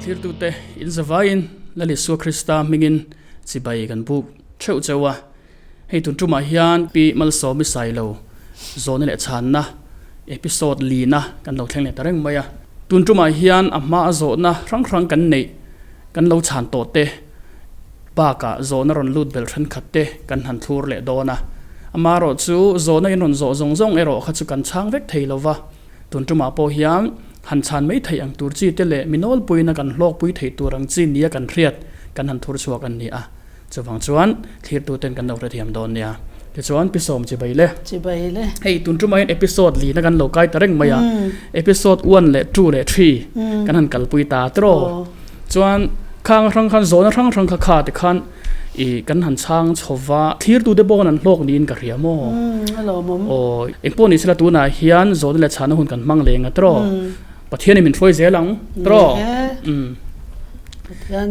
Thirtute in zavaiin Lal Isua Krista hmingin chibai kan buk theuh cheu a. Hei tun tumah hian Pi Malsawmi Sailo zawhna leh chhanna episode lina kan lo thleng leh ta reng mai a. Tun tumah hian a hma a zawhna hrang hrang kan neih kan lo chhan tawh te bakah zawhna rawn lut bel thenkhat te kan han thlur leh dawn a. Amaherawhchu zawhna in rawn zawh zawng zawng erawh kha chu kan chhang vek thei lo va. Tun tumah pawh hian han chhan mai theih ang tur chi te leh mi nawlpuiin a kan hlawkpui theih tur ang chi nia kan hriat kan han thur chhuak an ni a. Chuvang chuan thlirtuten kan lo hrethiam dawn nia. Tichuan Pi Sawm chibai le. Chibai le. Hei tun tumah hian episode lina kan lo kai ta reng mai a. Episode one leh two leh three kan han kalpui ta tiraw. Chuan khang hrang khan zawhna hrang hrang kha kha tikhan ih kan han chhang chho va, thlirtute pawh khan an hlawk niin ka hria maw? A lawmawm. Aw, engpawh ni sela tunah hian zawhna leh chhahna hun kan hmang leng a tiraw? Pathianin min hruai zel ang tiraw? Ni e. Pathian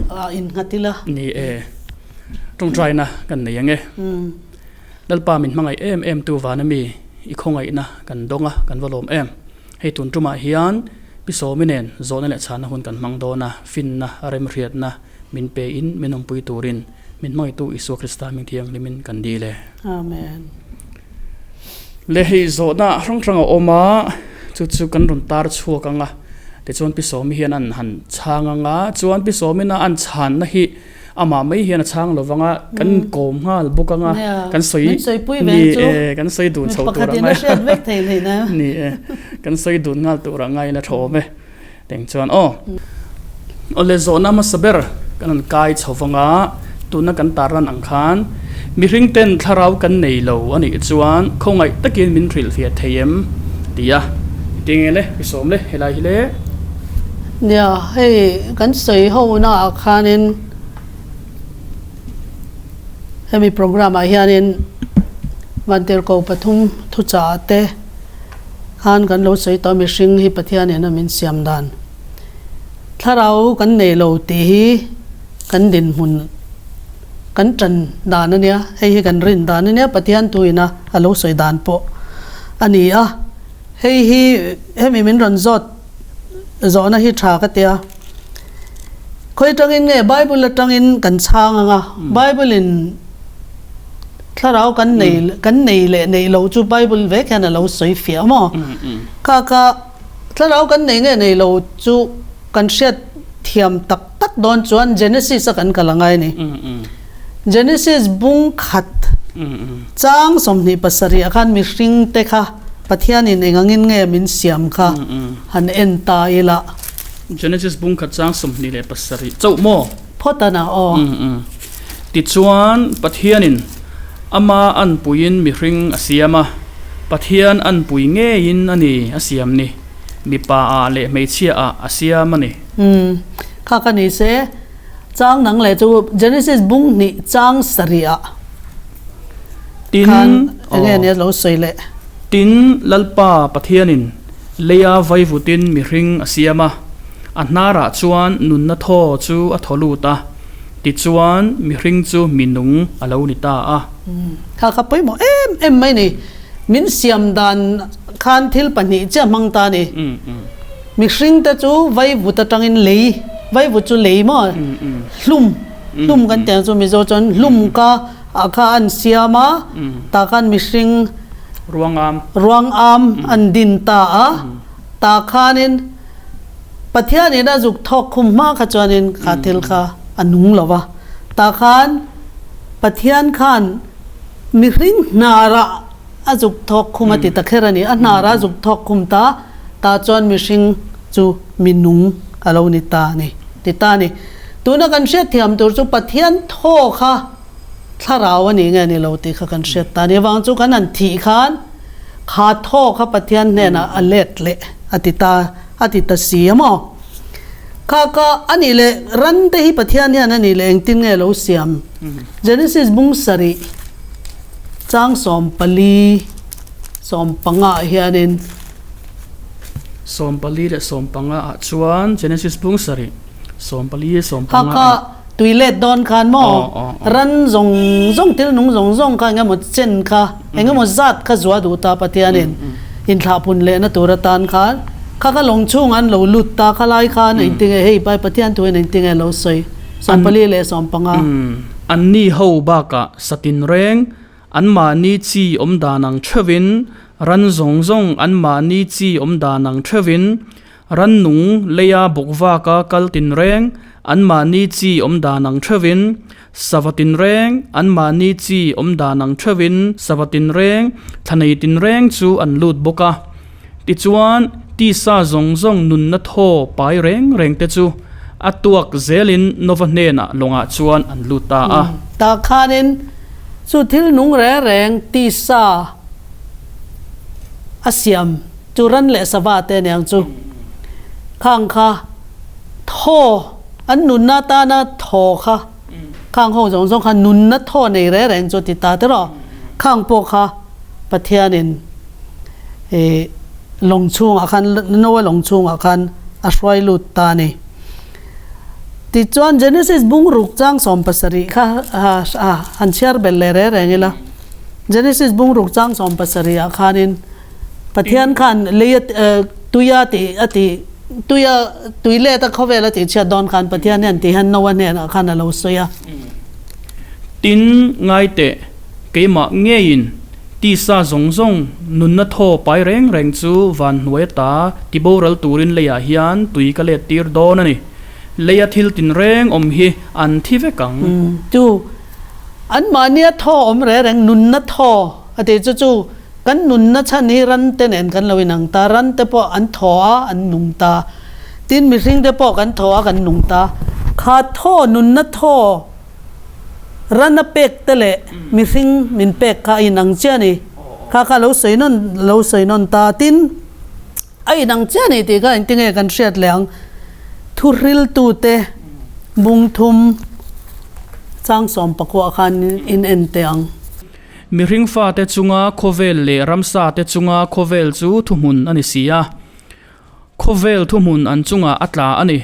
a innghat ila. Ni e. Tawngtaina kan nei ang e. Lalpa min hmangaih em em tu vana mi i khawngaihna kan dawng a, kan va lawm em. Hei tun tumah hian Pi Sawmi nen zawhna leh chhahna hun kan hmang dawn a, finna, remhriatna min pe in min awmpui turin min hmangaihtu Isua Krista hming thianghlimin kan dil e. Amen. Le hei zawhna hrang hrang a awm a, chu chu kan rawn tar chhuak ang a, tichuan Pi Sawmi hian an han chhang ang a, chuan Pi Sawmina an chhanna hi Amah mai hian a chhang lo vang a, kan kawm nghal bawk ang a, kan sawi ni e, kan sawi dun chho tur a ngai ni e, kan sawi dun nghal tur a ngai la thawm e. Teng chuan aw, awle zawhna hmasa ber kan han kai chho vang a, tuna kan tarlan ang khan mihring ten thlarau kan nei lo a nih chuan khawngaih takin min hrilhfiah thei em? Ti a, tinge le, i sawm le helai hi le. Nia, hei kan sawi ho naah khanin hemi programme ah hianin Vantirhkoh pathum thuchah te khan kan lo sawi tawh a, mihring hi Pathianin a min siam dan thlarau kan nei lo tih hi kan dinhmun kan tan dan a nia, hei hi kan rin dan a nia, Pathian thuin a a lo sawi dan pawh a ni a, hei hi hemi min rawn zawt. Zawhna hi tha ka tia. Khawi atangin nge Bible atangin kan chhang anga Bible in thlarau kan nei kan nei leh neih loh chu Bible vek hian a lo sawi fiah maw? Kha kha thlarau kan nei nge nei lo chu kan hriat thiam tak tak dawn chuan Genesis a kan kal angai a ni. Genesis bung khat chang 27 ah khan mihring te kha Pathianin eng angin nge min siam kha han en ta ila. Genesis bung khat chang 27 chauh maw? Phawt a na aw. Tichuan, Pathianin ama anpuiin mihring a siam a, Pathian anpui ngeiin a ni a siam ni, mipa ah leh hmeichhia ah a siam a ni. Kha ka ni se, chang nang leh chu Genesis bung hnih chang sarih ah. Tin, Khan enge nia lo sawi leh. Tin, Lalpa Pathianin leia vaivutin mihring a siam a, a hnarah chuan nunna thaw chu a thaw lut a, tichuan mihring chu mi nung a lo ni ta a. Kha kha pawimawh em em mai ni. Min siam dan khan thil pahnih chiah hmang ta ni. Mihring te chu vaivut atangin lei, vaivut chu lei maw? Hlum, hlum kan tih ang chu Mizo chuan hlum kha ah kha an siam a, tah khan mihring Ruangam. Ruangam an din ta a, tah khanin Pathianin a zuk thawk khum hma kha chuanin kha thil kha a nung lo va, tah khan Pathian khan mihring hnarah a zuk thawk khum a ti ta kher a ni, a hnarah a zuk thawk khum ta, tah chuan mihring chu mi nung a lo ni ta a ni, ti ta a ni. Tuna kan hriatthiam tur chu Pathian thaw kha thlarau a ni nge ni lo tih kha kan hriat ta a ni. Avang chu kan han thih khan kha thaw kha Pathian hnenah a let leh a ti ta a ti ta si a maw? Kha kha a nih leh ran te hi Pathian hian a nih leh engtin nge lo siam? Genesis bung sarih chang 14 15 ah hianin. 14 leh 15 ah chuan Genesis bung sarih 14 15 ah. Tui let dawn khan maw ran zawng zawng thil nung zawng zawng kha engemaw chen kha engemaw zat kha zua duh ta Pathianin inthlahpun lehna tur atan khan. Kha kha lawng chhungah an lo lut ta, kha lai khan engtinge hei pai Pathian thuin engtinge lo sawi 44. Anni ho bakah satin reng anmahni chi awm dan ang theuhin, ran zawng zawng anmahni chi awm dan ang theuhin, Rannung leia bawkvaka kal tinreng, anmahni chi awm dan ang theuhin, sava tinreng, anmahni chi awm dan ang theuhin, sava tinreng, thlanei tinreng chu an lut bawk a. Tichuan, tisa zawng zawng nunna thaw pai reng reng te chu a tuak zelin Nova hnenah lawngah chuan an lut ta a. Tah khanin chu thil nung reng reng tisa a siam. Chu ran leh sava te aniang chu khang kha thaw an nunna atana thaw kha khang ho zawng zawng kha nunna thaw nei reng reng chu ti ta te rawh khang pawh kha Pathianin ih lawng chhungah khan Noa lawng chhungah khan a hruai lut ta a ni. Tichuan Genesis bung ruk chang 70 kha han chhiar belh leh reng reng ila Genesis bung ruk chang 70 ah khanin Pathian khan lei a tui a tih a tih tui a tui let a khawvel a tih chhiat dawn khan Pathian hian tih hian Noah hnenah khan a lo sawi a. Tin, ngai teh, keimah ngeiin tisa zawng zawng nunna thaw pai reng reng chu van hnuai ata tiboral turin leiah hian tui ka let tir dawn a ni. Leia thil tinreng awm hi an thi vek ang. Chu anmahnia thaw awm reng reng nunna thaw a tih chu chu Kan nunna chhan hi ran te nen kan lo inang ta, ran te pawh an thaw a, an nung ta. Tin, mihring te pawh kan thaw a, kan nung ta. Kha thaw, nunna thaw, ran a pek te leh mihring min pek kha a inang chiah a ni. Kha kha lo sawi nawn, lo sawi nawn ta. Tin, a inang chiah a ni tih kha engtinge kan hriat leh ang? Thuhriltute bungthum chang sawmpakua khan in en teh ang. Mihring fate chunga khawvel leh ramsa te chunga khawvel chu thuhmun a ni si a. Khawvel thuhmun an chungah a tla a ni.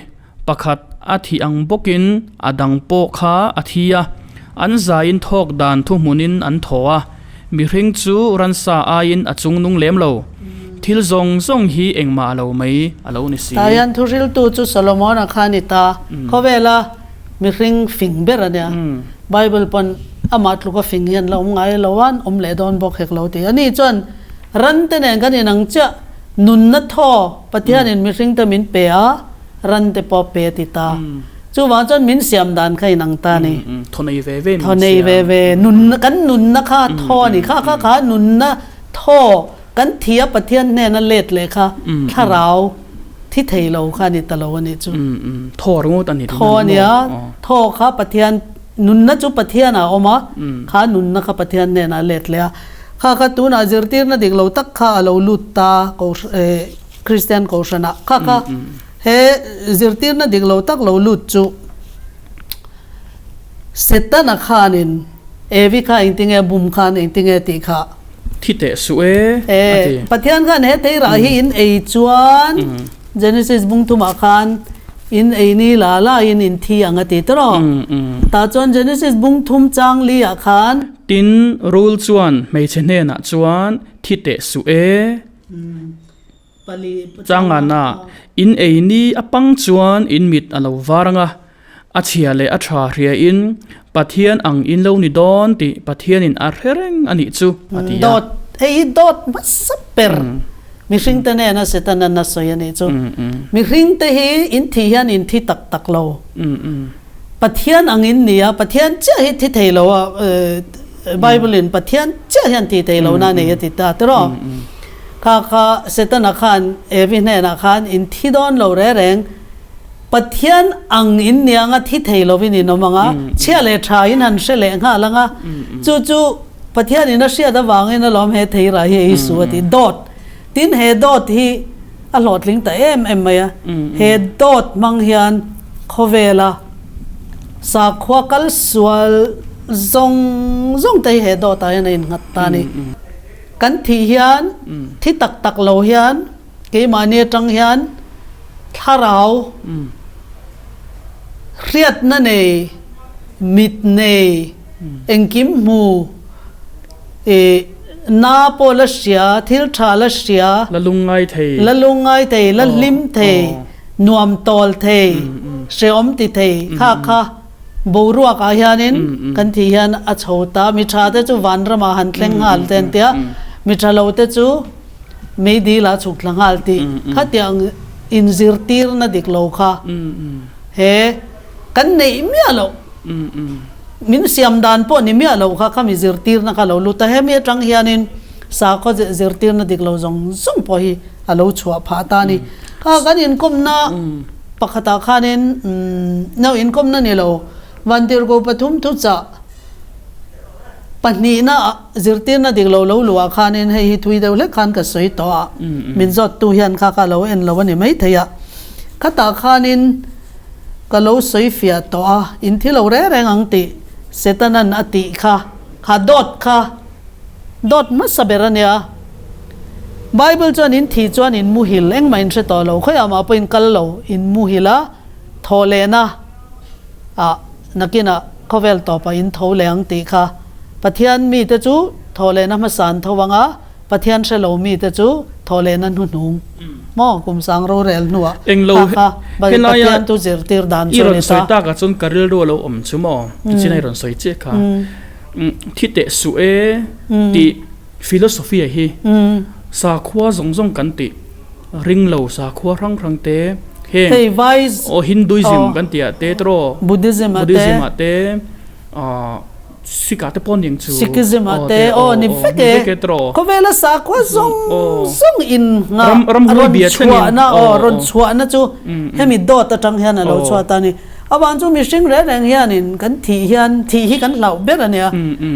Pakhat a thih ang bawkin a dang pawh kha a thi a. An zaiin thawk dan thuhmunin an thaw a. Mihring chu ransa aiin a chung nung lem lo. Thil zawng zawng hi engmah a lo mai a lo ni si. Tah hian thuhriltu chu Solomon-a kha a ni ta. Khawvela mihring fing ber a nia. Bible pawn amah tluka fing hian la awm ngai lo a, an awm leh dawn bawk hek lo tih a ni. Chuan ran te nen kan inang chiah, nunna thaw Pathianin mihring te min pe a, ran te pawh pe a ti ta. Chuvang chuan min siam dan kha inang ta a ni. Thaw nei ve ve min siam. Thaw nei ve ve, nunna, kan nunna kha thaw a ni. Kha kha kha nunna thaw kan thi a Pathian hnena let leh kha thlarau thi thei lo kha a ni ta lo a nih chu. Thaw ringawt a ni tih na ni maw? Thaw a nia, thaw kha Pathian Nunna chu Pathian ah a awm a, kha nunna kha Pathian hnenah a let leh a. Kha kha tunah zirtirna dik lo tak kha a lo lut ta Kristian Kohhranah. Kha kha he zirtirna dik lo tak lo lut chu Setana khanin Evi kha engtinge a bum khan engtinge tih kha. Thi teh suh e a ti. Pathian khan he theirah hi in ei chuan Genesis bung thumah khan in ei ni la la in in thi ang a ti ta rawh. Tah chuan Genesis bung thum chang li ah khan. Tin, rul chuan hmeichhe hnenah chuan thi teh suh e. Changana, in ei ni a pang chuan in mit a lo var ang a, a chhia leh a tha hria in Pathian ang in lo ni dawn tih Pathianin a hre reng a nih chu, a ti a. Dawt, hei hi dawt hmasa ber mihringte nena Setana'n a sawi a nih chu. Mihringte hi in thih hian in thi tak tak lo. Pathian ang in ni a, Pathian chiah hi thi thei lo a, Bible in Pathian chiah hian thi thei lo na a nei a ti ta tiraw? Kha kha Setana khan Evi hnenah khan in thi dawn lo reng reng, Pathian ang in ni anga thi thei lovin in awm ang a, chhia leh tha in han hre leh nghal ang a, chu chu Pathian in a hriat avangin alawm he theirah hi ei su a ti. Dawt, tin he dawt hi a hlawhtling ta em em mai a, he dawt hmang hian khawvela sakhua kal sual zawng zawng te hi he dawtah hian a innghat ta a ni. Kan thih hian, thi tak tak lo hian keimahni atang hian thlarau hriatna nei, mit nei, engkim hmu ih. Na pawh la hria, thil tha la hria. La lungngai thei. La lungngai thei, la hlim thei, nuam tawl thei, hrehawm ti thei kha kha boruak ah hianin kan thih hian a chho ta. Mi tha te chu vanram ah han thleng nghal te an tia, mi tha lo te chu meidil ah chhuk thla nghal tih khatiang inzirtirna dik lo kha he kan neih miah loh. Min siam dan pawh ni miah lo kha khami zirtirna kha lo lut a, hemi atang hianin sakhaw zirtirna dik lo zawng zawng pawh hi a lo chhuah phah ta a ni. Kha kan inkawmna pakhatah khanin no inkawmna ni lo Vantirhkoh pathum thuchah pahnihna zirtirna dik lo lo luhah khanin hei hi thui deuh hlek khan ka sawi tawh a, min zawttu hian kha kha lo en lo a ni maithei a, khatah khanin Ka lo sawi fiah tawh a, in thi lo reng reng ang tih Setanan a tih kha, kha dawt kha dawt hmasa ber a nia. Bible chuan in thih chuan in muhil engmah in hre tawh lo, khawiah mah pawh in kal lo, in muhil a, thaw lehna ah nakinah khawvel tawpah in tho leh ang tih kha. Pathian mite chu thaw lehna hmasa an tho ang a, Pathian hre lo mite chu thawhlehna hnuhnung maw kum sang rorel hnuah Englo kha kha helaia Pathian chu zirtir dan i chu a rawn ni sawi ta. takah chuan ka rilru a lo awm chu maw tichin a i rawn sawi chiah kha thi teh suh e tih philosophy a hi sakhua zawng zawng kan tih ring lo sakhua hrang hrang te heng Hei vai aw Hinduism kan tih ah te tawh Buddhism ah te Buddhism ah te ah Sikh ah te pawh ning chu. Sikhism ah te aw ni vek e. Khawvela sakhua zawng zawng in nghah rawn chhuahna aw rawn chhuahna chu hemi dawt atang hian a lo chhuah ta a ni. Avang chu mihring reng reng hianin kan thih hian thih hi kan hlauh ber a nia.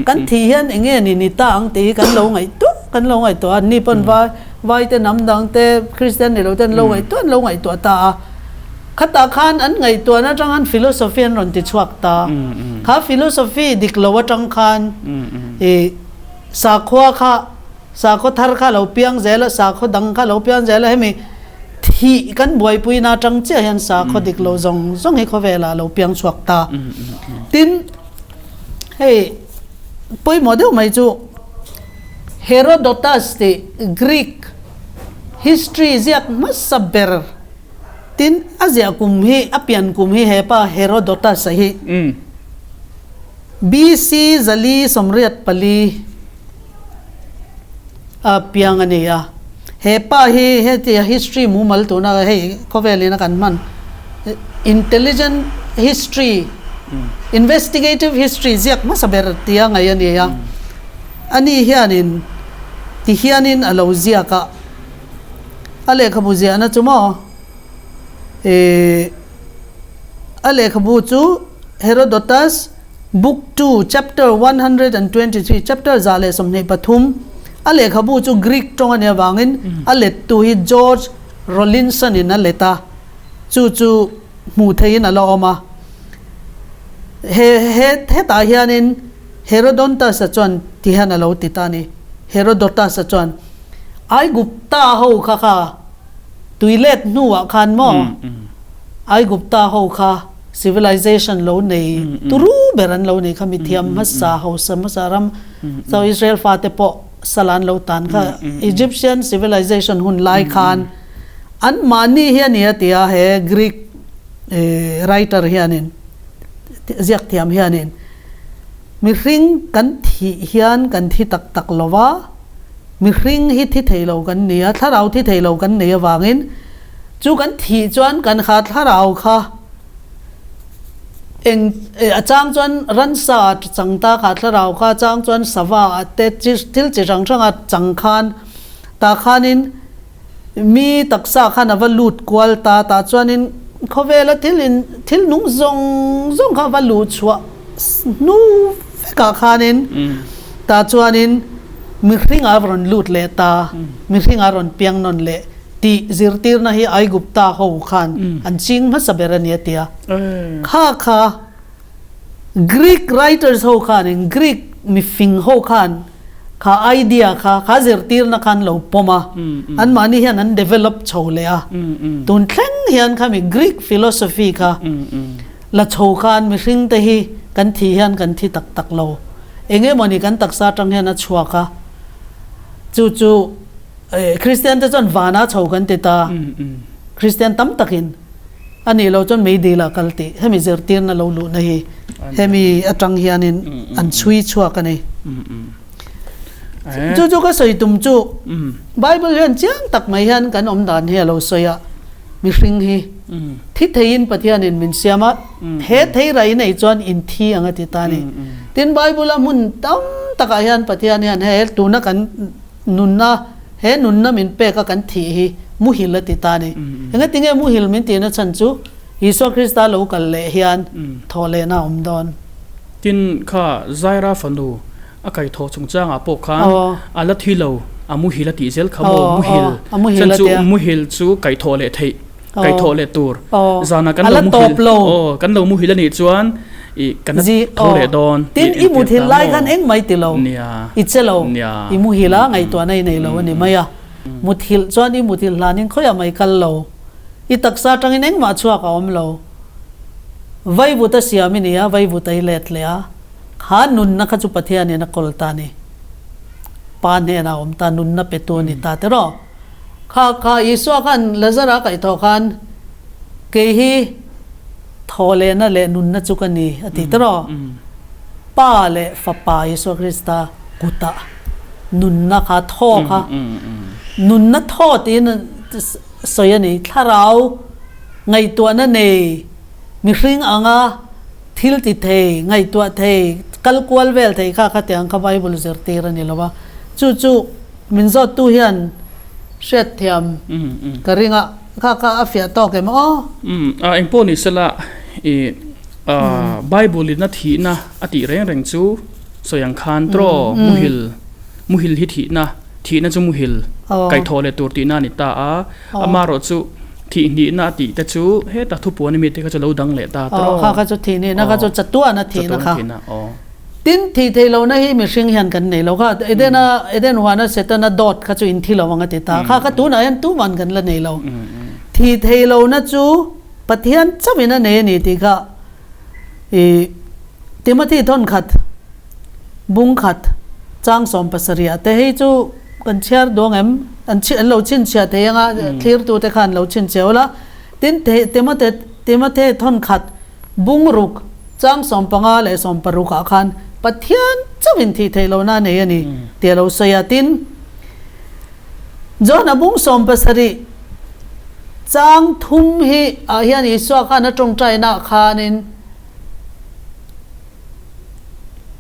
Kan thih hian eng nge ni ni ta ang tih hi kan lo ngaihtuah kan lo ngaihtuah a. Ni pawn vai vai te hnam dang te Kristian ni lo te an lo ngaihtuah an lo ngaihtuah ta a. Khatah khan an ngaihtuahna atang khan philosophy an rawn ti chhuak ta. Kha philosophy dik lo atang khan i sakhua kha, sakhaw thar kha a lo piang zel a, sakhaw dang kha a lo piang zel a, hemi thih kan buaipuina atang chiah hian sakhaw dik lo zawng zawng hi khawvelah a lo piang chhuak ta. Tin, hei pawimawh deuh mai chu Herodotus tih Greek history ziak hmasa ber, Tin, a ziah kum hi, a pian kum hi hepa Herodotus-a hi BC 484 a piang a ni a. Hepa hi hetia history mumal tuna hei khawvelin a kan hman intelligent history, investigative history ziak hmasa ber tia ngaih a ni a. Ani hianin tihianin a lo ziak a. A lehkhabu ziahna chu maw? Ih, a lehkhabu chu Herodotus, Book 2, Chapter 123, Chapter 123, a lehkhabu chu Greek tawng a nih avangin a lettu hi George Rawlinson-in a let a, chu chu hmuh theihin a la awm a. He, he, hetah hianin Herodontus-a chuan tihian a lo ti ta a ni. Herodotus-a chuan. Aigupta ho kha kha tui let hnuah khan maw Aigupta ho kha civilization lo nei turu ber an lo nei kha mithiam hmasa hausa hmasa ram so Israel fate pawh sal an lo tan kha Egyptian civilization hun lai khan an mahni hi a ni a ti a he Greek writer hianin ziak thiam hianin mihring kan thih hian kan thi tak tak lo va. Mihring hi thi thei lo kan ni a, thlarau thi thei lo kan nei avangin chu kan thih chuan kan kha thlarau kha eng a chang chuan ransa a chang ta kha thlarau kha a chang chuan sava a te chi thil chi hrang hrang a chang khan tah khanin mi taksa khan a va lut kual ta tah chuanin khawvela thil in thil nung zawng zawng kha a va luh chhuah hnu vekah khanin tah chuanin mihring a rawn lut leh ta, mihring a rawn piang nawn leh tih zirtirna hi Aigupta ho khan an ching hmasa ber a ni a ti a. Kha kha Greek writers ho khanin Greek mifing ho khan kha idea kha kha zirtirna khan lo pawm a, anmahni hian an develop chho leh a. Tun thleng hian khami Greek philosophy kha La chho khan mihring te hi kan thih hian kan thi tak tak lo. Eng emawni kan taksa atang hian a chhuak a. Chu chu Kristian te chuan vana chho kan ti ta. Kristian tam takin a nih loh chuan meidil ah kal tih hemi zirtirna lo luhna hi hemi atang hianin an chhui chhuak a ni. Chu chu ka sawi tum chu Bible hian chiang tak mai hian kan awm dan hi a lo sawi a, mihring hi thi theiin Pathianin min siam a, he thei rai nei chuan in thi ang a ti ta a ni. Tin Bible a hmun tam takah hian Pathian hian he tuna kan Nunna, He nunna min pek a kan thih hi muhil a ti ta a ni. Engatinge muhil min tihna chhan chu Isua Krista lo kal leh hian thawh lehna a awm dawn. Tin, kha Zaira fanu a kaithawh chungchangah pawh khan a la thi lo, a muhil a tih zel kha maw? Muhil chhan chu muhil chu kaithawh leh theih. Kaithawh leh tur zana kan lo muhil aw kan lo muhil a nih chuan i kan tho leh dawn tin i muthil lai khan engmah i ti lo i che lo i muhil a ngaihtuahna i nei lo a ni mai a muthilh chuan i muthilh hlanin khawiah mai kal lo i taksa atangin engmah chhuak a awm lo vaivut a siam i ni a vaivut a i let leh a kha nunna kha chu Pathianin a kawl ta a ni Pa hnenah a awm ta nunna petu a ni ta tiraw. Kha kha Isua khan Lazara a kaihthawh khan, Kei hi thaw lehna leh nunna chu ka ni, a ti tawh. Pa leh Fapa Isua Krista kutah nunna kha thaw kha, nunna thaw tiin sawi a ni. Thlarau ngaihtuahna nei mihring anga thil ti thei, ngaihtuah thei, kal kual vel thei kha khatiang kha Bible zirtir a ni lo va. Chu chu. Min zawttu hian hriatthiam ka ring a, kha kha a fiah tawk em aw? A engpawh ni sela i Bible in a thihna a tih reng reng chu sawi ang khan tiraw muhil, muhil hi thihna, thihna chu muhil kaihthawh leh tur tihna a ni ta a, amaherawh chu thihhnihna a tih te chu heta thupuan ami te kha chu lo dang leh ta tiraw. Kha kha chu thihhnihna kha chu chatuan a thihna kha. Tin, thih theih lohna hi mihring hian kan nei lo kha. Edena, Eden huana Setana dawt kha chu in thi lo ang a ti ta. Kha kha tunah hian tuman kan la nei lo. Thih theih lohna chu Pathian chauhin a nei a ni tih kha i Timothy thawnkhat, bung khat, chang 70 ah te hei chu kan chhiar duang em? An chhi, an lo chhinchhiah thei anga thlirtute khan lo chhinchhiah ula. Tin, Timothy, Timothy thawnkhat, Bung ruk, chang 15 leh 16 ah khan Pathian chauhin thih theih lohna a nei a ni tih a lo sawi a. Tin, John-a bung 70 chang thum hi ah hian Isua khan a tawngtainaah khanin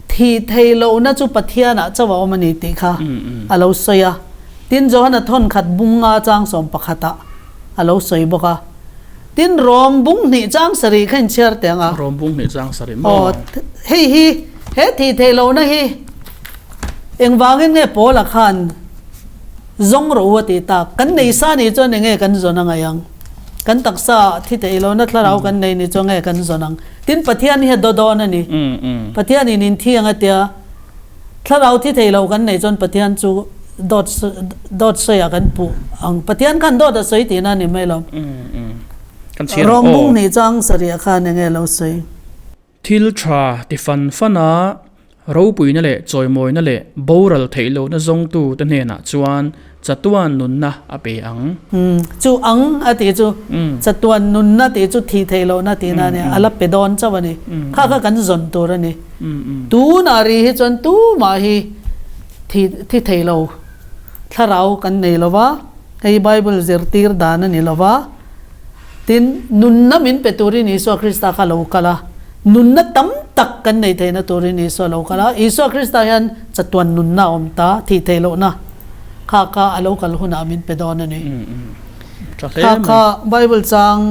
thih theih lohna chu Pathianah chauh a awm a ni tih kha a lo sawi a. Tin, John-a thawnkhat bung nga chang 11 ah a lo sawi bawk a. Tin, Rom bung hnih chang sarih kha inchhiar teh ang a. Rom bung hnih chang sarih maw? Aw, hei hi, he thih theih lohna hi engvangin nge Paula khan zawng rawh u a tih tak? Kan nei sa nih chuan enge kan zawn a ngaih ang? Kan taksa thi theih lohna thlarau kan nei nih chuan nge kan zawn ang? Tin, Pathian hi a daw dawn a ni. Pathianin in thi ang a tia. Thlarau thi thei lo kan neih chuan Pathian chu dawt dawt sawiah kan puh ang. Pathian khan dawt a sawi tihna a ni mai lo. Rawng bung hnih chang sarih khan enge lo sawi? Thil tha ti fan fan a, ropuina leh chawimawina leh boral theih lohna zawngtu te hnenah chuan Chatuan nunna a pe ang. Chu ang a tih chu chatuan nunna tih chu thih theih lohna tihna a nia, a la pe dawn chauh a ni. Kha kha kan zawn tur a ni. Tunah ri hi chuan tumah hi thi thi thei lo thlarau kan nei lo va, hei Bible zirtir dan a ni lo va. Tin, nunna min pe turin Isua Krista kha lo kal a, nunna tam tak kan nei theihna turin Isua lo kal a. Isua Krista hian chatuan nunna a awm ta, thih theih lohna kha kha a lo kal hunah min pe dawn a ni. Kha kha Bible chang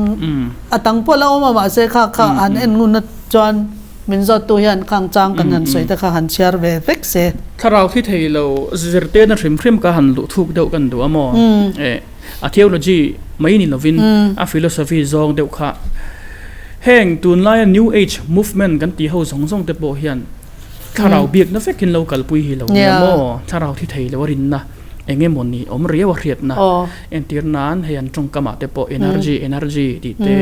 a tang pawh la awm a, mahse kha kha han en ngunna chuan min zawttu hian khang chang kan han sawi te kha han chhiar ve vek se. Thlarau thi thei lo zirtirna hrim hrim ka han luh thuk deuh kan duh a maw? A theology mai ni lovin a philosophy zawng deuh kha heng tunlaia New Age movement kan tih ho zawng zawng te pawh hian thlarau biakna vekin lo kalpui hi lo nia maw? Thlarau thi thei lo a rinna eng emaw ni awm riau a hriatna entir nan hei an tawngkamah te pawh energy energy tih te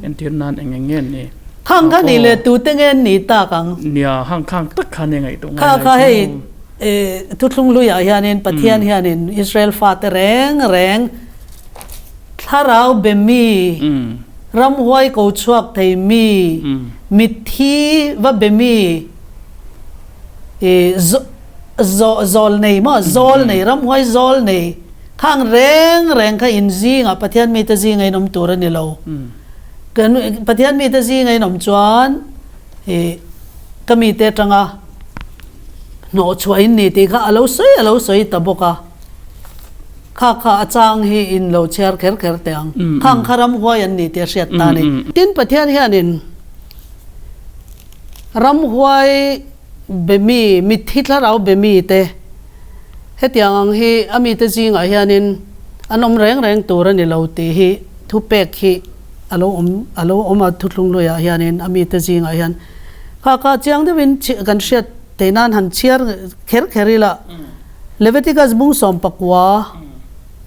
entir nan eng eng nge ni. Khang kha nih leh tute nge an nih tak ang? Nia, khang khang tak kha nia ngaihtuah ngai lai chu. Thuthlung hluiah hianin Pathian hianin Israel fate reng reng thlarau be mi, ramhuai ko chhuak thei mi, mitthi va be mi, zawl nei maw, zawl nei, ramhuai zawl nei khang reng reng kha in zingah Pathian mite zinga in awm tur a ni lo. Pathian mite zinga in awm chuan ka mite atanga hnawh chhuah in ni tih kha a lo sawi a lo sawi ta bawk a, kha kha a chang hi in lo chhiar kher kher teh ang, khang kha ramhuai an ni tih a hriat ta a ni. Tin, Pathian hianin ramhuai be mi, mitthi thlarau be mi te hetiang ang hi a mite zingah hianin an awm reng reng tur a ni lo tih hi thupek hi a lo awm a lo awm a thuthlung luiah hianin a mite zingah hian Kha kha chiang deuhin kan hriat theih nan han chhiar kher kher ila, Leviticus bung 19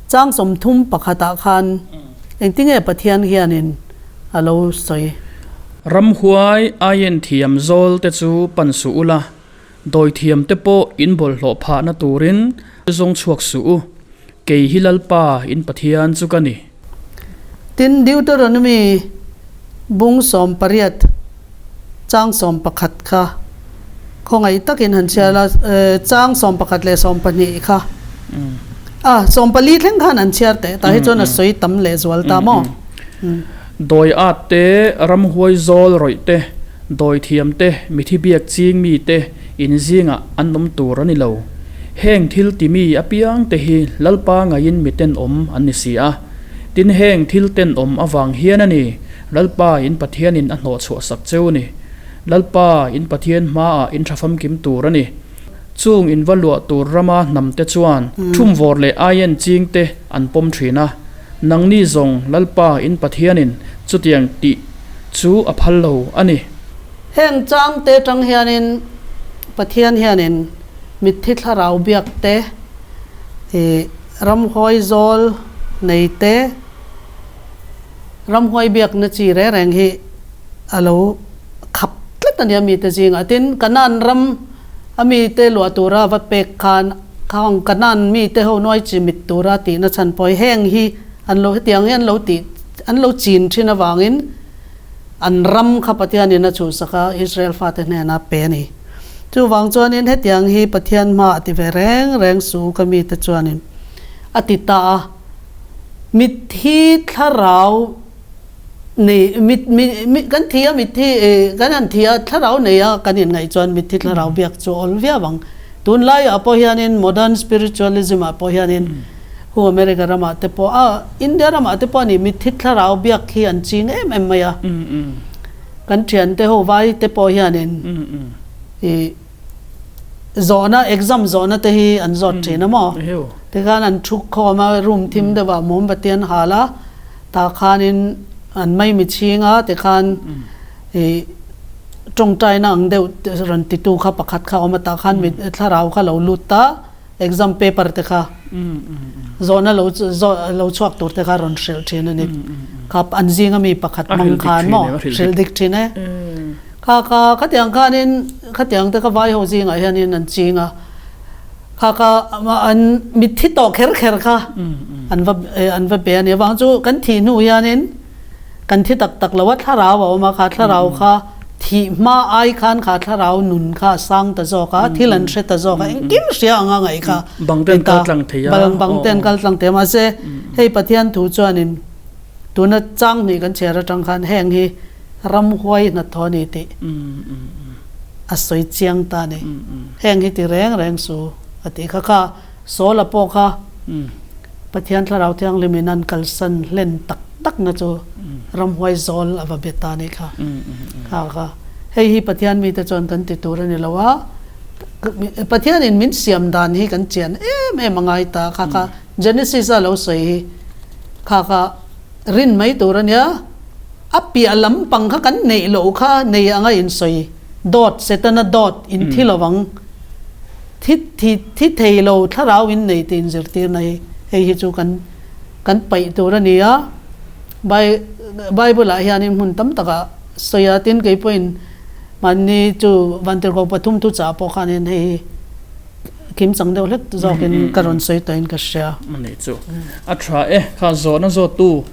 chang 31 ah khan engtinge Pathian hianin a lo sawi? Ramhuai aien thiam zawl te chu pan suh ula, dawithiam te pawh in bawlhhlawh phahna turin zawng chhuak suh u, kei hi Lalpa in Pathian chu ka ni. Tin, Deuteronomy bung 18 Chang 11 kha khawngaih takin han chhiar la, chang 11 leh 12 kha a 14 thleng khan an chhiar teh tah hi chuan a sawi tam leh zual ta maw? Dawi at te, ramhuai zawl rawih te, dawi thiam te, mithi biak ching mi te in zingah an awm tur a ni lo. Heng thil ti mi apiang te hi Lalpa ngaiin mi tenawm an ni si a. Tin heng thil tenawm avang hian a ni. Lalpa in Pathianin a hnawh chhuah sak cheu a ni. Lalpa in Pathian hmaah in tha famkim tur a ni. Chung in va luah tur rama hnamte chuan thumvawr leh aien chingte an pawm thin a. Nangni zawng Lalpa in Pathianin chutiang tih chu a phal lo a ni. Heng changte tang hianin Pathian hianin mitthi thlarau biak te, ih ramhawi zawl nei te, Ramhuai biakna chi reng reng hi a lo khap tlat a nia mite zingah. Tin, Kanaan ram a mite luah tura va pek khan khang Kanaan mite ho nuai chi mit tura tihna chhan pawh hi heng hi an lo hetiang hi an lo tih an lo chin thin avangin an ram kha Pathianin a chhuhsak a, Israel fate hnena pe a ni. Chuvang chuanin hetiang hi Pathian hmaah ti ve reng reng suh u ka mite chuanin a ti ta a. Mitthi thlarau nei mit mi mi kan thi a mitthi eh kan han thi a thlarau nei a kan inngaih chuan mitthi thlarau biak chu awl viau ang. Tunlaiah pawh hianin modern spiritualism ah pawh hianin hu America ramah te pawh a India ramah te pawh a ni mitthi thlarau biak hi an ching em em mai a. Kan thiante ho vai te pawh hianin ih Zawhna, exam zawhna te hi an zawt thin a maw? Tikhan an thu khawm a, room thim deuhah mawmbati an hal a, tah khanin an maimi chhing a, tikhan ih tawngtaina ang deuh rawn titu kha pakhat kha a awm a, tah khan mit thlarau kha lo lut ta, exam paper te kha zawhna lo lo chhuak tur te kha rawn hrilh thin a ni. Kha an zinga mi pakhat hmang khan maw hrilh dik thin e. Kha kha khatiang khanin khatiang te kha vai ho zingah hianin an ching a, kha kha an mitthi tawh kher kher kha an va an va pe a ni. Avang chu kan thih hnu hianin kan thi tak tak lo a, thlarau a awm a, kha thlarau kha thih hma ai khan kha thlarau nun kha a sang ta zawk a, thil an hre ta zawk a, engkim hria anga ngaih kha Bang ten kal tlang thei a. Bang ten kal tlang thei a, mahse hei Pathian thu chuanin tuna chang hnih kan chhiar atang khan heng hi Ramhuai hnathawh a ni tih a sawi chiang ta a ni. Heng hi ti reng reng su a tih kha kha Saula pawh kha Pathian Thlarau Thianghlim in an kalsan hlen tak tak na chu ramhuai zawl a va be ta a nih kha. Kha kha hei hi Pathian mite chuan kan ti tur a ni lo a, Pathian in min siam dan hi kan chian em em a ngai ta kha kha Genesis a lo sawi hi kha kha rin mai tur a nia. A piah lampang kha kan neih loh kha nei anga insawi dawt, Setana dawt in thi lovang, thi thi thi thei lo thlarau in nei tih inzirtirna hi hei hi chu kan kan paih tur a ni a. Bai Bible ah hianin hmun tam takah sawi a, tin kei pawhin mahni chu Vantirhkoh pathum thuchah pawh khanin hei hi. Kimchang deuh hlek zawkin ka rawn sawi tawhin ka hria. A nih chu. A tha e, kha zawhna zawttu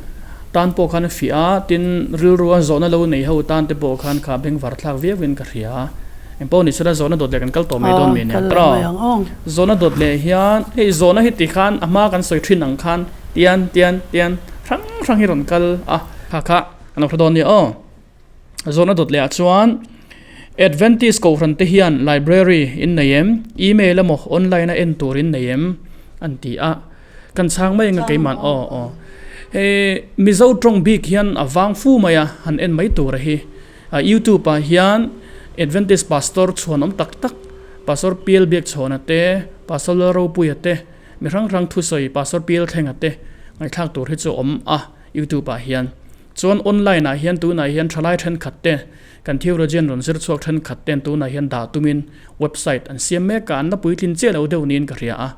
tan pawh khan a fiah a, tin rilrua zawhna lo nei ho tan te pawh khan kha bengvar thlak viauin ka hria. Engpawh ni sela zawhna dawt leh kan kal tawh mai dawn mi nia tawh. Zawhna dawt leh hian hei zawhna hi ti khan a hma kan sawi thin ang khan tian tian tian hrang hrang hi rawn kal a, kha kha kan lo hre dawn nia aw. Zawhna dawt leh ah chuan Adventist Kohhran te hian library in nei em? Email emaw online a en tur in nei em? An ti a, kan chhang mai anga keimah aw aw. Hei Mizo tawng bik hian a vang fu mai a, han en mai tur a hi. Youtube ah hian Adventist Pastor chhuanawm tak tak Pastor Pial Biakchhawna te, Pastor Lalropuia te, mi hrang hrang thusawi Pastor Pial Thlenga te ngaihthlak tur hi chu a awm a Youtube ah hian. Chuan online ah hian tunah hian thalai thenkhat te, kan theologian rawn zir chhuak thenkhat ten tunah hian dah tumin website an siam mek a, an la puitlin chiah lo deuh niin ka hria a.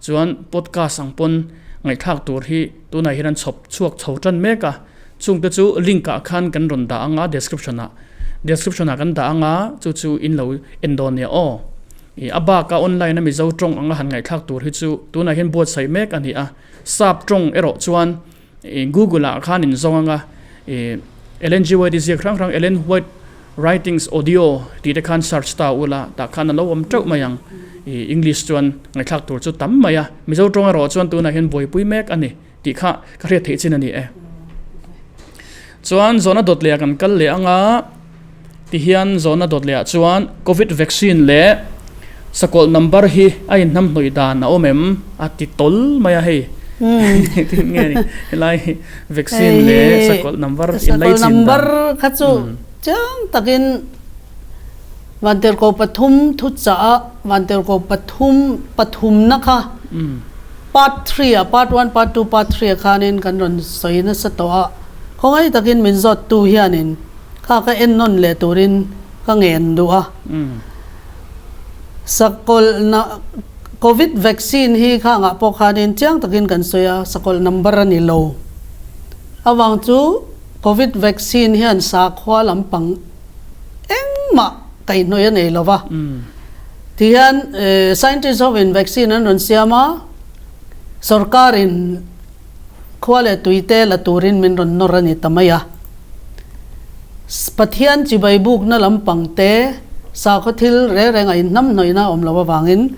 Chuan podcast ang pawn ngaihthlak tur hi tunah hian an chhawp chhuak chho tan mek a, chungte chu link ah khan kan rawn dah anga description ah description ah kan dah anga chu chu in lo en dawn nia aw. Ih a bak a online a Mizo tawng anga han ngaihthlak tur hi chu tunah hian buatsaih mek a ni a, sap tawng erawh chuan Google ah khan in zawng anga Ellen G White i ziak hrang hrang Ellen White writings audio tih te khan search ta ula tah khan a lo awm teuh mai ang. English chuan ngaihthlak tur chu tam mai a, Mizo tawng erawh chuan tunah hian buaipui mek a ni tih kha ka hriat theih chin a ni e. Chuan zawhna dawt leh ah kan kal leh anga. Tihian zawhna dawt leh ah chuan Covid vaccine leh sakawlh number hi a inhnamhnawih dan a awm em? A ti tawl mai a hei. Tin nge ni helai hi vaccine leh sakawlh number inlai chin dan. Sakawlh number kha chu chiang takin Vantirhkoh pathum thuchah a Vantirhkoh pathum pathumna kha part three ah part one part two part three ah khanin kan rawn sawi nasa tawh a, khawngaih takin min zawttu hianin Kha ka en nawn leh turin ka ngen duh a. Sakawlh na Covid vaccine hi kha angah pawh khanin chiang takin kan sawi a, sakawlh number a ni lo. Avang chu Covid vaccine hian sakhua lampang engmah kaihhnawih a nei lo va. Tihian scientist hovin vaccine an rawn siam a, sorkarin Khua leh tuite la turin min rawn nawr a ni ta mai a. Pathian chibai bukna lampang te, sakhaw thil reng reng a inhnamhnawihna a awm loh avangin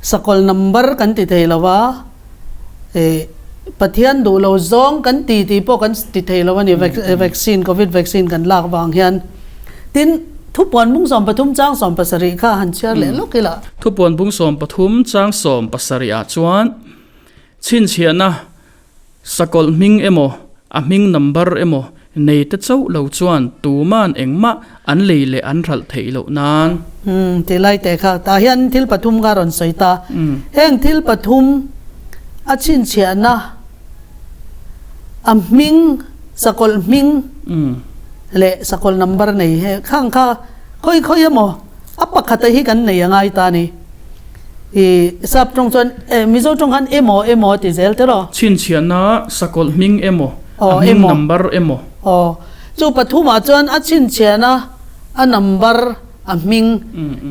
sakawlh number kan ti thei lo a, eh Pathian duh lo zawng kan ti tih pawh kan ti thei lo a ni vaccine, covid vaccine kan lak vang hian. Tin, thupuan bung 13 chang 17 kha han chhiar leh lawk ila. Thupuan bung 13 chang 17 ah chuan Chhinchhiahna, Sakawlh hming emaw, a hming number emaw nei te chauh lo chuan tuman engmah an lei leh an hralh theih loh nan. Umm, ti lai teh kha. Tah hian thil pathum kha rawn sawi ta. Heng thil pathum a chhinchhiahna, a hming, sakawlh hming leh sakawlh number nei he khang kha khawi khawi emaw a pakhata hi kan nei a ngai ta a ni. I sap tawng chuan eh Mizo tawng khan emaw emaw a ti zel te rawh. Chhinchhiahna sakawlh hming emaw, a hming number emaw. Aw, chu pathumah chuan a chhinchhiahna a number, a hming.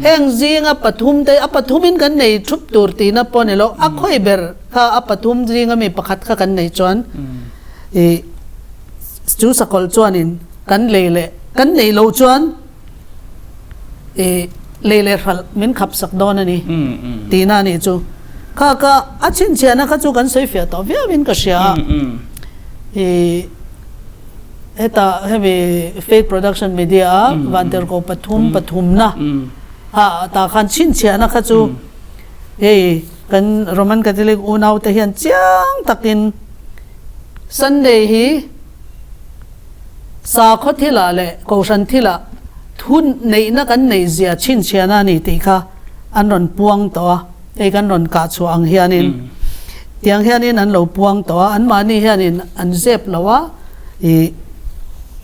Heng zinga pathum te, a pathumin kan nei thup tur tihna pawh a ni lo, a khawi ber kha a pathum zinga mi pakhat kha kan nei chuan i chu sakawlh chuanin kan lei leh kan neih loh chuan, i lei leh hralh min khap sak dawn a ni tihna a nih chu. Kha ka a chhinchhiahna kha chu kan sawi fiah tawh viau in ka hria a. I hetah hemi Faith Production Media a Vantirhkoh pathum pathumna ah tah khan chhinchhiahna kha chu hei kan Roman Catholic unaute hian chiang takin Sunday hi Sakhaw thilah leh Kohhran thilah thu neihna kan neih zia chhinchhiahna a ni tih kha an rawn puang tawh a, hei kan rawn kah chhuah ang hianin tiang hianin an lo puang tawh a, anmahni hianin an zep lo a, ih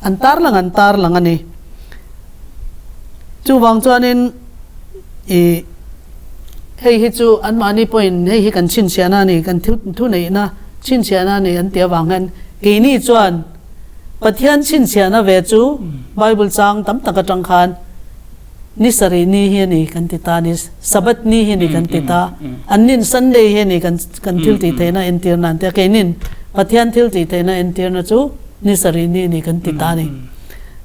an tarlang an tarlang a ni. Chuvang chuanin ih hei hi chu anmahni pawhin hei hi kan chhinchhiahna a ni, kan thu neihna chhinchhiahna a ni an tih avang hian keini chuan Pathian chhinchhiahna ve chu Bible chang tam tak atang khan Ni sarih ni hi a ni kan ti ta a ni, Sabbath ni hi a ni kan ti ta. Annin Sunday hi a ni kan kan thil tih theihna entirna an ti a, keinin Pathian thil tih theihna entirna chu ni sarih ni a ni kan ti ta a ni.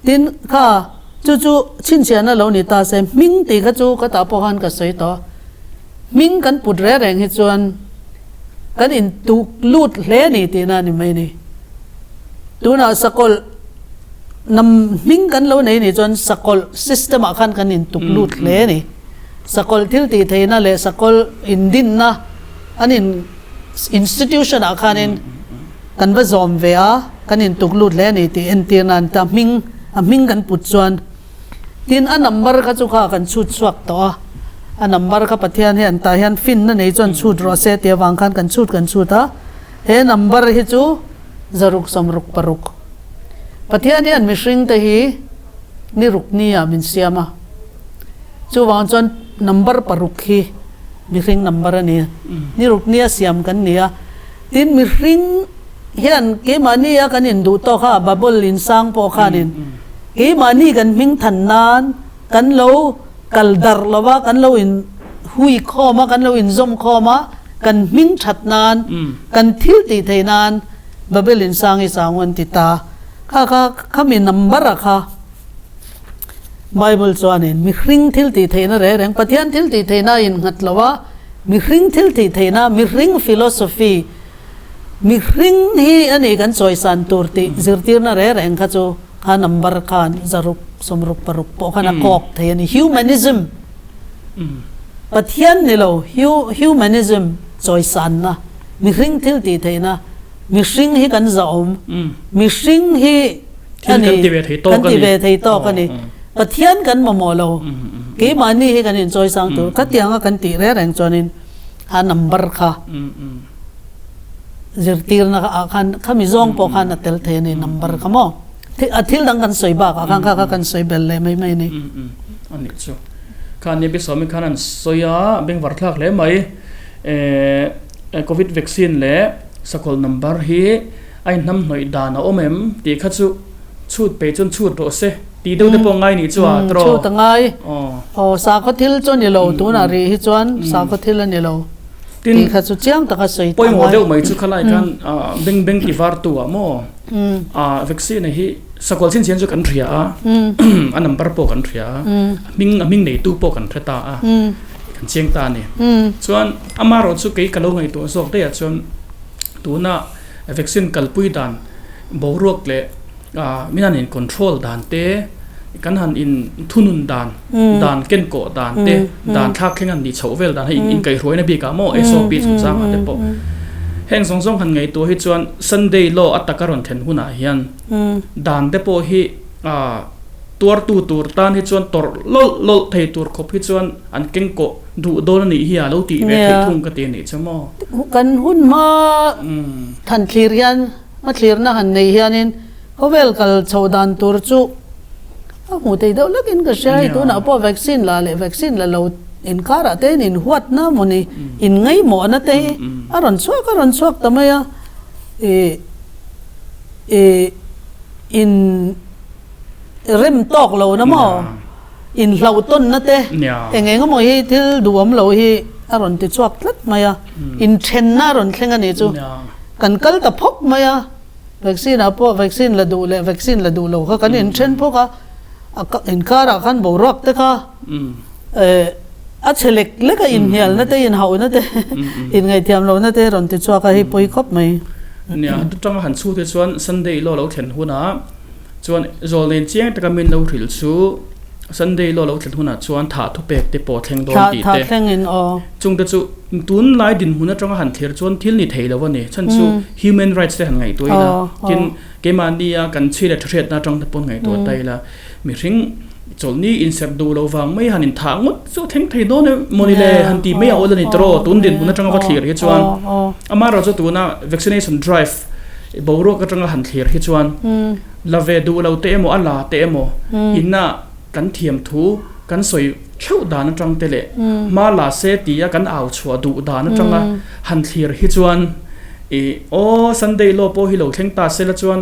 Tin, kha chu chu chhinchhiahna lo ni ta se, hming tih kha chu ka tah pawh khan ka sawi tawh a, hming kan put reng reng hi chuan kan intuk lut hle a ni tihna a ni mai a ni. Tunah sakawlh Nam hming kan lo nei nih chuan sakawlh system ah khan kan intuk lut hle a ni. Sakawlh thil tih theihna leh sakawlh indinna an in institution ah khanin kan va zawm ve a, kan intuk lut hle a ni tih entirna an ta hming a hming kan put chuan tin a number kha chu kha kan chhut chhuak tawh a, a number kha Pathian hian tah hian finna nei chuan chhut rawh se tih avang khan kan chhut kan chhut a, he number hi chu 666. Pathian hian mihringte hi ni ruk ni ah min siam a, chuvang chuan number paruk hi mihring number a ni. Ni ruk ni a siam kan ni a, tin mihring hian keimahni a kan induh tawk a, Babel insang pawh khanin keimahni kan hming than nan kan lo kal darh lo va, kan lo in hui khawm a, kan lo inzawm khawm a, kan hming that nan, kan thil tih theih nan, Babel in sang i sang an ti ta. Kha kha khami number a kha Bible chuanin mihring thil tih theihna reng reng Pathian thil tih theihna a innghat lo a, mihring thil tih theihna, mihring philosophy, mihring hi a ni kan chawisan tur tih zirtirna reng reng kha chu kha number khan zaruk sawmruk paruk pawh khan a kawk thei a ni. Humanism Pathian ni lo humanism chawisanna. Mihring thil tih theihna, mihring hi kan zahawm, mihring hi a ni, kan ti ve thei tawk a ni. Pathian kan mamawh lo, keimahni hi kan inchawi sang tur. Khatianga kan tih reng reng chuanin a number kha zirtirna ah khan khami zawng pawh khan a tel thei a ni number kha maw. A thil dang kan sawi bakah khan kha kha kan sawi bel leh mai mai a ni. A nih chu. Khan ni Biasawmi khan an sawi a, bengvar thlak hle mai. Covid vaccine leh sakawlh number hi a inhnamhnawih dan a awm em tih kha chu chhut peih chuan chhut rawh se tih deuh te pawh a ngai nih chu a tawrh. Chhut a ngai. Aw sakhaw thil chu a ni lo tunah rih hi chuan sakhaw thil a ni lo tih kha chu chiang taka sawi ta a ngai. Pawimawh deuh mai chu khalai khan beng beng ti var tu ah maw vaccine hi sakawlh chin chian chu kan hria a a number pawh kan hria a a hming a hming neitu pawh kan hre ta a. Kan chiang ta a ni. Chuan amaherawh chu kei ka lo ngaihtuah zawk daih ah chuan tuna vaccine kalpui dan boruak leh min han in control dan te, kan han in thunun dan, dan kenkawh dan te, dan thlak thleng han nih chhoh vel dan hei inkaihhruaina bik ah maw SOP chungchang ah te pawh heng zawng zawng han ngaihtuah hi chuan Sunday law a taka rawn thlen hunah hian dan te pawh hi Tuartu tur tan hi chuan tawrh lawlh lawlh thei tur khawp hi chuan an keng kawh duh dawn a nih hi a lo tih ve theih thung ka ti a nih chu maw? Kan hun hma than thlir hian, hma thlirna han nei hianin khawvel kal chho dan tur chu a hmuh thei deuh lekin ka hria. Hei tunah pawh vaccine la leh vaccine la lo inkarah te hian inhuatna mawni, inngaihmawhna te hi a rawn chhuak a rawn chhuak ta mai a. Ih ih in. Rem tawk lo na maw? Inhlauh tawnna te eng eng emaw hi thil duhawm lo hi a rawn ti chhuak tlat mai a, inthenna a rawn thleng a nih chu. Kan kal ta phawk mai a, vaccine ah pawh vaccine la duh leh vaccine la duh lo kha kan inthen phawk a, a inkarah khan boruak te kha a chhe lek lek a, inhnialna te, inhauhna te, inngaithiam lohna te a rawn ti chhuak a, hei pawi khawp mai. Nia, chutanga han chhute chuan Sunday law lo thlen hunah Chuan zawlnein chiang taka min lo hrilh chu Sunday law lo thlen hunah chuan thah thupek te pawh thleng dawn tih te. Thah thleng in aw. Chungte chu tunlai dinhmun atanga han thlir chuan thil ni thei lo a ni. Chhan chu human rights te han ngaihtuah ila, tin keimahnia kan chhi leh tha hriatna atang te pawh ngaihtuah ta ila, mihring chawlhni inserh duh lo vang mai han inthah ngawt chu a thleng thei dawn em mawni le han ti mai a awl a ni tawh aw tun dinhmun atanga va thlir hi chuan. Amaherawhchu tuna vaccination drive Boruak atanga han thlir hi chuan la ve duh lo te emaw a la te emaw ina kan thiam thu kan sawi theuh dan atang te leh hma la se tia kan au chhuah duh dan atanga han thlir hi chuan ih aw Sunday law pawh hi lo thleng ta se la chuan.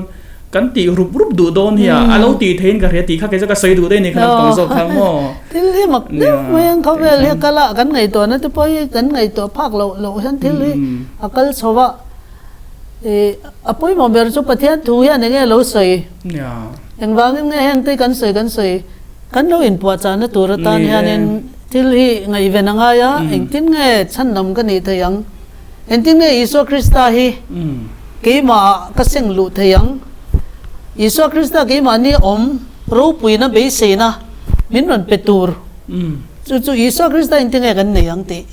kan tih rup rup duh dawn hi a, a lo tih theihin ka hria tih kha kei chu ka sawi duh daih a ni kha naupang zawk kha maw. Thil hi mak deuh mai ang khawvel hi a kal a, kan ngaihtuahna te pawh hi kan ngaihtuah phak loh loh hian thil hi a kal chho a, ih a pawimawh ber chu Pathian thu hian eng nge lo sawi, engvangin nge heng te kan sawi kan sawi kan lo inpuahchahna tur atan hianin thil hi ngaihven a ngai a, engtin nge chhandam ka nih theih ang. Engtin nge Isua Krista hi keimahah ka seng luh thei ang? Isua Krista keimahni awm ropuina beiseina min rawn pe tur chu chu Isua Krista engtin nge kan nei ang tih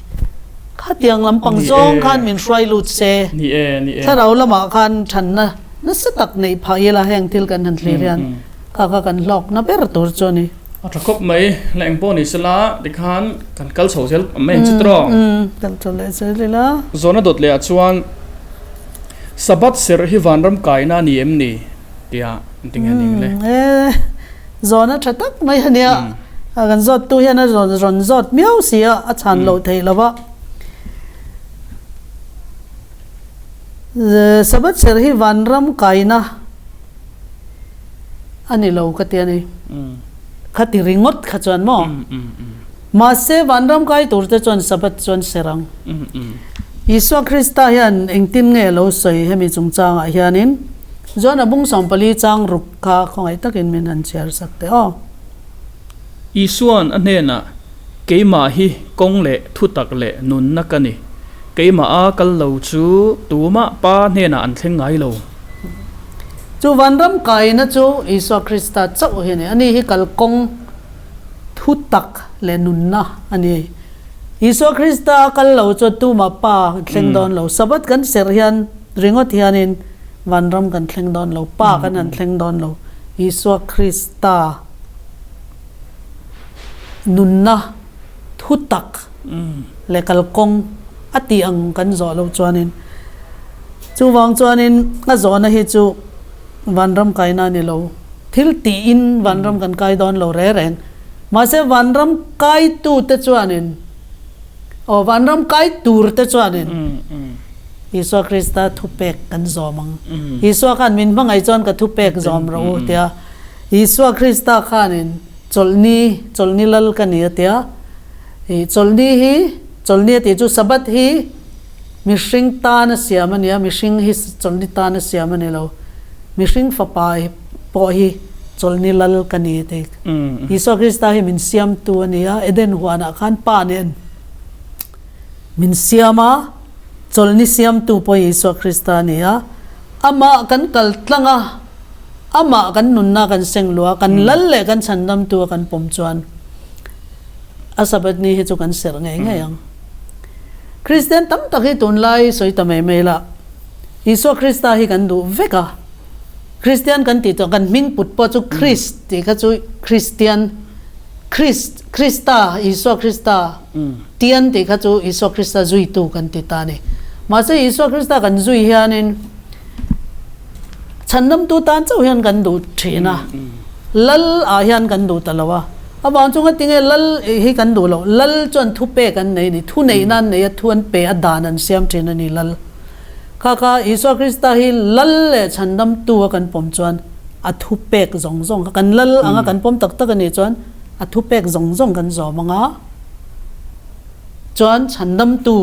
khatiang lampang zawng khan min hruai lut se. Thlarau lamah khan thanna nasa tak neih phah ila heng thil kan han thlir hian kha kha kan hlawkna ber tur chu a ni. A tha khawp mai, la eng pawh ni sela tikhan kan kal chho zel mai ang che tawh. Umm, kal chho leh zel ila. Zawhna dawt leh ah chuan Sabbath serh hi vanram kaina a ni em ni? tia an ti nghe ning le. Umm, e, zawhna tha tak mai a nia. Kan zawttu hian a rawn rawn zawt miau si a, a chhan loh theih lo va. Sabbath serh hi vanram kaina. A ni lo ka ti a ni. Kha ti ringawt kha chuan maw? Mahse vanram kai tur te chuan Sabbath chuan ser ang. Isua Krista hian engtin nge lo sawi hemi chungchangah hianin John-a bung 14 chang ruk kha khawngaih takin min han chhiar sak teh aw. Isua'n a hnenah, Keimah hi kawng leh thutak leh nunna ka ni. Keimah a kal lo chu tumah Pa hnenah an thleng ngai lo. Chu vanram kaina chu Isua Krista chauh hi a ni. Ani hi kalkawng thutak leh nunna a ni. Isua Krista a kal lo chuan tumah Pa kan thleng dawn lo. Sabbath kan serh hian ringawt hianin vanram kan thleng dawn lo, Pa kan han thleng dawn lo. Isua Krista nunna thutak leh kalkawng a tih ang kan zawh loh chuanin chuvang chuanin a zawhna hi chu vanram kaina a ni lo. Thil tiin vanram kan kai dawn lo re reng. Mahse vanram kaitute chuanin aw vanram kai turte chuanin Isua Krista thupek kan zawm ang. Isua khan min hmangaih chuan ka thupek zawm rawh u tia Isua Krista khanin Chawlhni, Chawlhni lal ka ni a tia. Ih, Chawlhni hi, Chawlhni a tih chu Sabbath hi mihring tan a siam a nia, mihring hi Chawlhni tan a siam a ni lo. Mihring fapa hi pawh hi Chawlhni lal ka ni a ti. Isua Krista hi min siamtu a ni a, Eden huanah khan Pa nen min siam a, Chawlhni siamtu pawh hi Isua Krista a ni a, amah kan kal tlang a, Amah kan nunna kan seng luh a, kan lal leh kan chhandamtu a kan pawm chuan a Sabbath ni hi chu kan serh ngei ngei ang. Kristian tam tak hi tunlai sawi ta mai mai la, Isua Krista hi kan duh vek a, Kristian kan tih chuan kan hming put pawh chu Krist tih kha chu Kristian, Krist, Krista, Isua Krista, Tian tih kha chu Isua Krista zuitu kan ti ta a ni. Mahse Isua Krista kan zui hianin, Chhandamtu tan chauh hian kan duh thin a, Lal ah hian kan duh ta lo a. Avang chu ngatinge Lal hi kan duh loh, Lal chuan thu pek an nei a ni, thu neihna an nei a, thu an pe a, dan an siam thin a ni Lal. Kha kha Isua Krista hi Lal leh Chhandamtu a kan pawm chuan a thu pek zawng zawng kha kan Lal anga kan pawm tak tak a nih chuan a thu pek zawng zawng kan zawm ang a, Chuan chhandamtu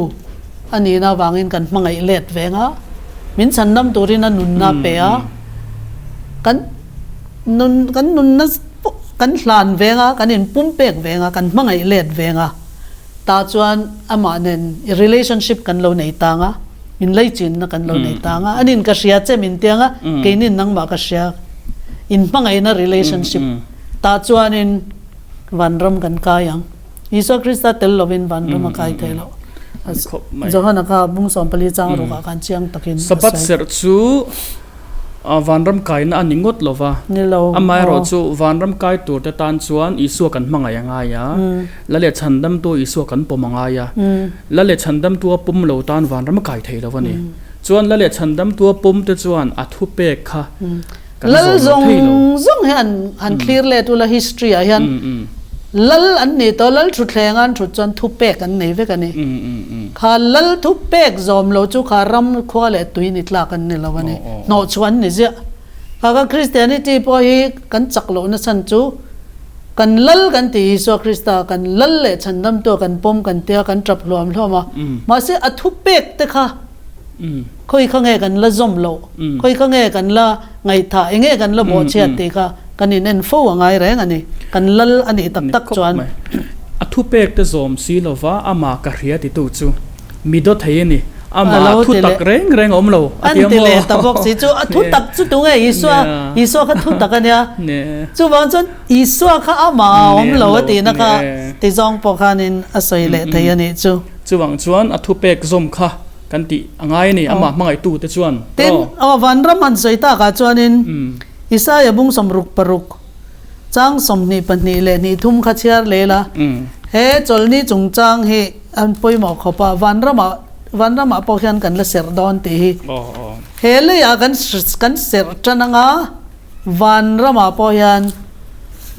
a nihna avangin kan hmangaih let veng a, min chhandam turin a nunna a pe a, kan nun kan nunna pawh kan hlan veng a, kan inpumpek veng a, kan hmangaih let veng a, tah chuan amah nen relationship kan lo nei tang a, inleichinna kan lo nei tang a, anin ka hria che min tiang a, keinin nangmah ka hria inhmangaihna relationship tah chuanin vanram kan kai ang. Isua Krista tel lovin vanram a kai thei loh. Johana kha bung 14 chang rukah khan chiang takin a sawi. Sabbath serh chu vanram kaina a ni ngawt lo va. Ni lo. Amaherawhchu vanram kai turte tan chuan Isua kan hmangaih a ngai a, la leh chhandamtu Isua kan pawm a ngai a. La leh chhandamtu a pawm lo tan vanram a kai thei lo a ni. Chuan la leh chhandamtu a pawm te chuan a thupek kha kan Lal zawm lo thei lo. Zawng zawng hi an han thlir let ula history ah hian Lal an nih tawh Lal thutthleng an thut chuan thupek an nei vek a ni. Kha Lal thupek zawm lo chu kha ram khua leh tui ni tlak an ni lo a ni. Hnawhchhuah an ni ziah. Kha kan Christianity pawh hi kan chak lohna chhan chu kan lal kan ti Isua Krista kan lal leh chhandamtu a kan pawm kan tia kan tap hluam hluam a. Mahse a thupek te kha khawi kha nge kan la zawm loh, khawi kha nge kan la ngaihthah, eng nge kan la bawhchhiat tih kha kan in en fo a ngai reng a ni. Kan lal a nih tak tak chuan. A thupek te zawm si lova amah ka hria titu chu. Mi daw thei a ni. Amah thu tak reng reng a awm lo a ti a maw? An ti leh ta bawk si chu. A thu tak chu tunge Isua? Isua kha thu tak a nia. Chuvang chuan Isua kha amah a awm lo a tihna kha ti zawng pawh khanin a sawi leh thei a nih chu. Chuvang chuan a thupek zawm kha kan tih a ngai a ni, amah hmangaihtute chuan. Tin, aw vanram han sawi takah chuanin Isaia bung 66 chang 22 leh hnih thum kha chhiar leh la, he chawlhni chungchang hi An pawimawh khawp a, vanramah vanramah pawh hian kan la serh dawn tih hi he leiah kan kan serh tan anga vanramah pawh hian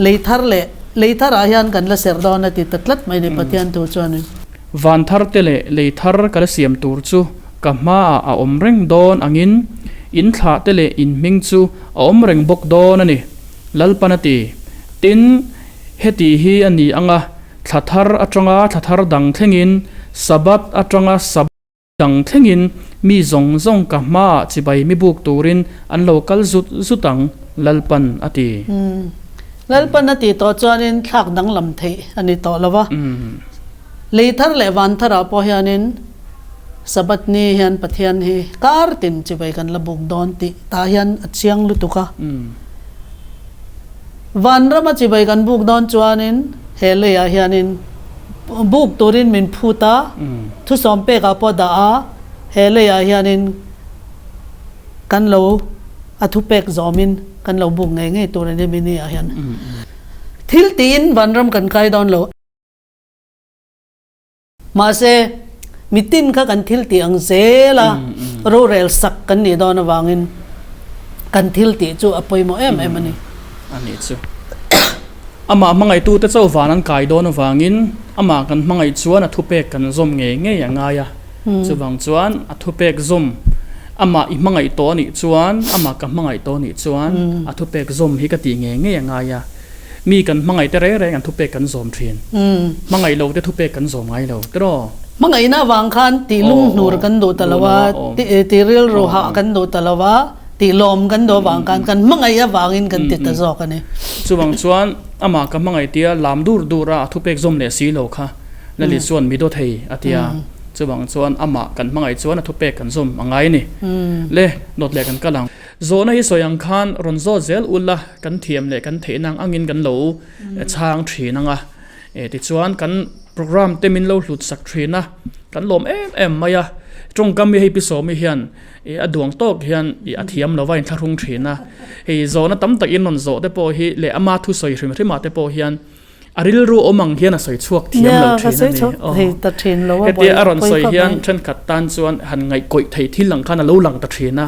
lei thar leh lei tharah hian kan la serh dawn a ti ta tlat mai ni Pathian thu chuanin. Van thar te leh lei thar ka la siam tur chu ka hmaah a awm reng dawn angin in thlah te leh in hming chu a awm reng bawk dawn a ni, Lalpan a ti. Tin, heti hi a ni anga Thla thar atanga thla thar dang thlengin, Sabbath atanga Sabbath dang thlengin mi zawng zawng ka hmaah chibai mi buk turin an lo kal zut zut ang, Lalpan a ti. Lalpan a ti tawh chuanin thlak danglam theih a ni tawh lo va. Lei thar leh van tharah pawh hianin Sabbath ni hian Pathian hi kar tin chibai kan la buk dawn tih tah hian a chiang lutuk a. Vanrama chibai kan buk dawn chuanin he leiah hianin buk turin min phut a, thusawm pekah pawh dah a, he leiah hianin kan lo a thupek zawmin kan lo buk ngei ngei tur a ni mini ah hian. Thil tiin vanram kan kai dawn lo. Mahse, mitin kha kan thil tih ang zel a, rorel sak kan nih dawn avangin kan thil tih chu a pawimawh em em a ni. A nih chu. Amah hmangaihtute chauh van an kai dawn avangin amah kan hmangaih chuan a thupek kan zawm ngei ngei a ngai a. Chuvang chuan a thupek zawm amah i hmangaih tawh a nih chuan, amah ka hmangaih tawh a nih chuan a thupek zawm hi ka tih ngei ngei a ngai a. Mi kan hmangaih te reng reng an thupek kan zawm thin. Hmangaih lo te thupek kan zawm ngai lo tiraw? Hmangaihna avang khan tih lunghnur kan duh ta lo a, tih rilru hah kan duh ta lo a, tih lawm kan duh avang khan kan hmangaih avangin kan ti ta zawk a ni. Chuvang chuan amah ka hmangaih tia lam dur dur a, a thupek zawm leh si lo kha Lali chuan mi daw thei a ti a. Chuvang chuan amah kan hmangaih chuan a thupek kan zawm a ngai a ni. Le, dawt leh kan kal ang. Zawhna hi sawi ang khan rawn zawt zel ula kan thiam leh kan theihna ang angin kan lo chhang thin ang a, tichuan kan program te min lo hlut sak thin a, kan lawm em em mai a, tawngkam hi hei Pi Sawmi hian a duang tawk hian a thiam lova inthlahrung thin a, hei zawhna tam tak in rawn zawh te pawh hi leh ama thusawi hrim hrim ah te pawh hian A rilru awm ang hian a sawi chhuak thiam lo thin a ni. Aw. Hetia a rawn sawi hian thenkhat tan chuan han ngaihkawih thei thil ang khan a lo lang ta thin a.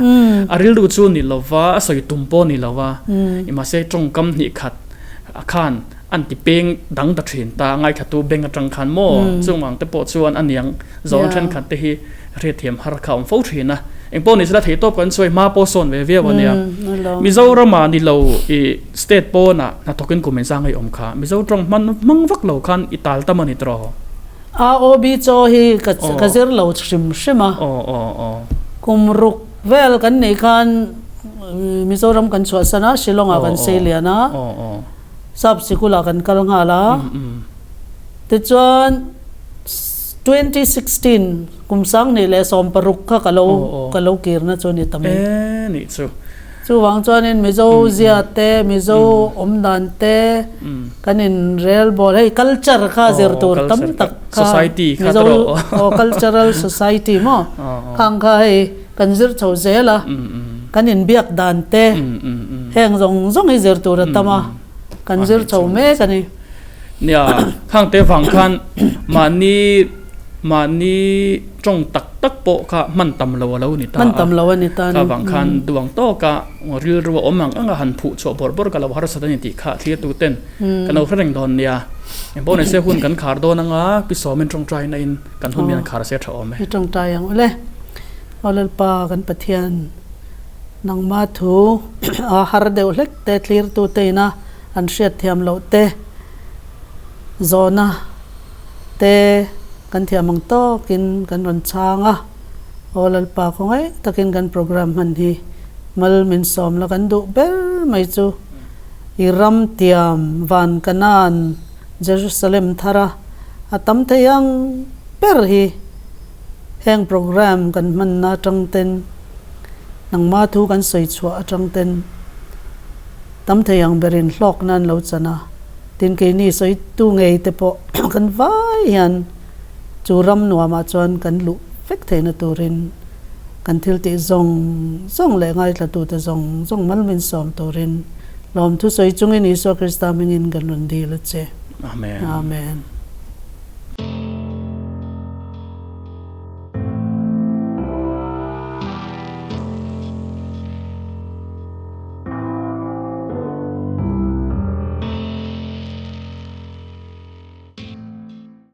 A rilru chu ni lova, a sawi tum pawh ni lova, mahse tawngkam hnih khat khan an ti peng dang ta thin ta, ngaithlatu beng atang khan maw chung ang te pawh chuan a niang zawng thenkhat te hi hriatthiam har kha a awm fo thin a. Engpawh ni sela theihtawp kan sawi hma pawh sawn ve viau a nia. Mizorama ni lo i State pawnah hnathawkin kum inzang hei awm kha Mizo tawng hman hmang vak lo khan i tal tam a ni tawh. AOB chaw hi ka ka zir lo hrim hrim a. Kum ruk vel kan nih khan Mizoram kan chhuahsan a, Shillong ah kan sei lian a, Sap sikul ah kan kal nghal a. Tichuan 2016 kum 2016 kha ka lo ka lo kirna chu a ni ta mai. Chuvang chuanin Mizo zia te, Mizo awm dan te, kan in rel bawl hei culture kha zir tur tam tak kha Mizo aw cultural society maw khang kha hei kan zir chho zel a, kan in biak dan te heng zawng zawng hi zir tur a tam a, kan zir chho mek a ni. Nia, khang te vang khan mahni Mahni tawng tak tak pawh kha hman tam lo a lo ni ta a. Hman tam lo a ni ta a ni. Kha vang khan duang tawka rilru a awm ang ang a han phuh chhuah bawrh bawrh ka lo harsat a ni tih kha thlir tu ten kan lo hre reng dawn nia. Engpawh ni se hun kan khar dawn anga pi sawmin tawngtai na in kan hun mian khar se tha awm e. I tawngtai ang ule. Aw Lalpa kan Pathian. Nangma thu a har deuh hlek te thlirtute ina an hriat thiam loh te zawhna te kan thiam ang tawkin kan rawn chhang a. Aw Lalpa khawngaih takin kan program hman hi mal min sawm la kan duh ber mai chu i ram tiam van Kanaan Jerusalem thara a tam thei ang ber hi heng program kan hmanna atang ten Nangma thu kan sawi chhuah atang ten tam thei ang berin hlawk nan lo chan a, tin keini sawi tu ngei te pawh kan vai hian chu ram nuamah chuan kan luh vek theihna turin kan thil tih zawng zawng leh ngaithlatute zawng zawng mal min sawm turin lawmthu sawi chungin Isua Krista hmingin kan rawn dil a che. Amen. Amen.